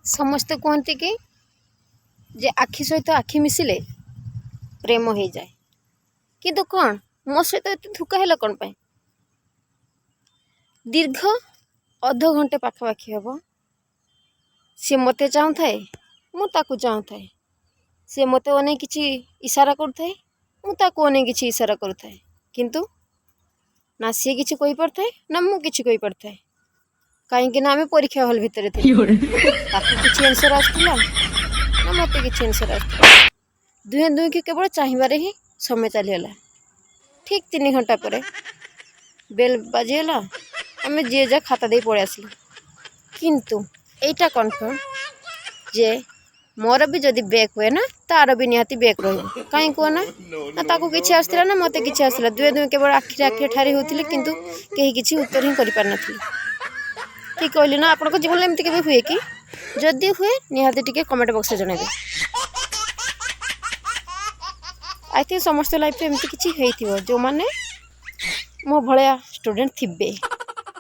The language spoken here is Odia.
ସମସ୍ତେ କୁହନ୍ତି କି ଯେ ଆଖି ସହିତ ଆଖି ମିଶିଲେ ପ୍ରେମ ହେଇଯାଏ, କିନ୍ତୁ କ'ଣ ମୋ ସହିତ ଏତେ ଧୋକା ହେଲା କ'ଣ ପାଇଁ? ଦୀର୍ଘ ଅଧଘଣ୍ଟେ ପାଖାପାଖି ହେବ, ସିଏ ମୋତେ ଚାହୁଁଥାଏ, ମୁଁ ତାକୁ ଚାହୁଁଥାଏ। ସିଏ ମୋତେ ଅନେଇ କିଛି ଇସାରା କରୁଥାଏ, ମୁଁ ତାକୁ ଅନେଇ କିଛି ଇସାରା କରୁଥାଏ, କିନ୍ତୁ ନା ସିଏ କିଛି କହିପାରୁଥାଏ ନା ମୁଁ କିଛି କହିପାରୁଥାଏ, କାହିଁକି ନା ଆମେ ପରୀକ୍ଷା ହଲ୍ ଭିତରେ ଥିଲୁ। ତାକୁ କିଛି ଆନ୍ସର୍ ଆସୁଥିଲା ନା ମୋତେ କିଛି ଆନ୍ସର୍ ଆସୁଥିଲା। ଦୁହେଁ ଦୁହିଁକି କେବଳ ଚାହିଁବାରେ ହିଁ ସମୟ ଚାଲିଗଲା। ଠିକ୍ 3 ଘଣ୍ଟା ପରେ ବେଲ୍ ବାଜିଗଲା, ଆମେ ଯିଏ ଯାହା ଖାତା ଦେଇ ପଳେଇ ଆସିଲୁ। କିନ୍ତୁ ଏଇଟା କନଫର୍ମ ଯେ ମୋର ବି ଯଦି ବ୍ୟାକ୍ ହୁଏ ନା, ତାର ବି ନିହାତି ବ୍ୟାକ୍ ରହିବ। କାହିଁ କୁହ ନା? ନା ତାକୁ କିଛି ଆସୁଥିଲା ନା ମୋତେ କିଛି ଆସୁଥିଲା। ଦୁହେଁ ଦୁହେଁ କେବଳ ଆଖିରେ ଆଖିରେ ଠାରି ହେଉଥିଲେ, କିନ୍ତୁ କେହି କିଛି ଉତ୍ତର ହିଁ କରିପାରିନଥିଲେ। ଠିକ୍ କହିଲି ନା? ଆପଣଙ୍କ ଜୀବନରେ ଏମିତି କେବେ ହୁଏ କି? ଯଦି ହୁଏ, ନିହାତି ଟିକେ କମେଣ୍ଟ ବକ୍ସରେ ଜଣାଇବେ। I think ସମସ୍ତ ଲାଇଫ୍ରେ ଏମିତି କିଛି ହେଇଥିବ, ଯେଉଁମାନେ ମୋ ଭଳିଆ ଷ୍ଟୁଡ଼େଣ୍ଟ ଥିବେ।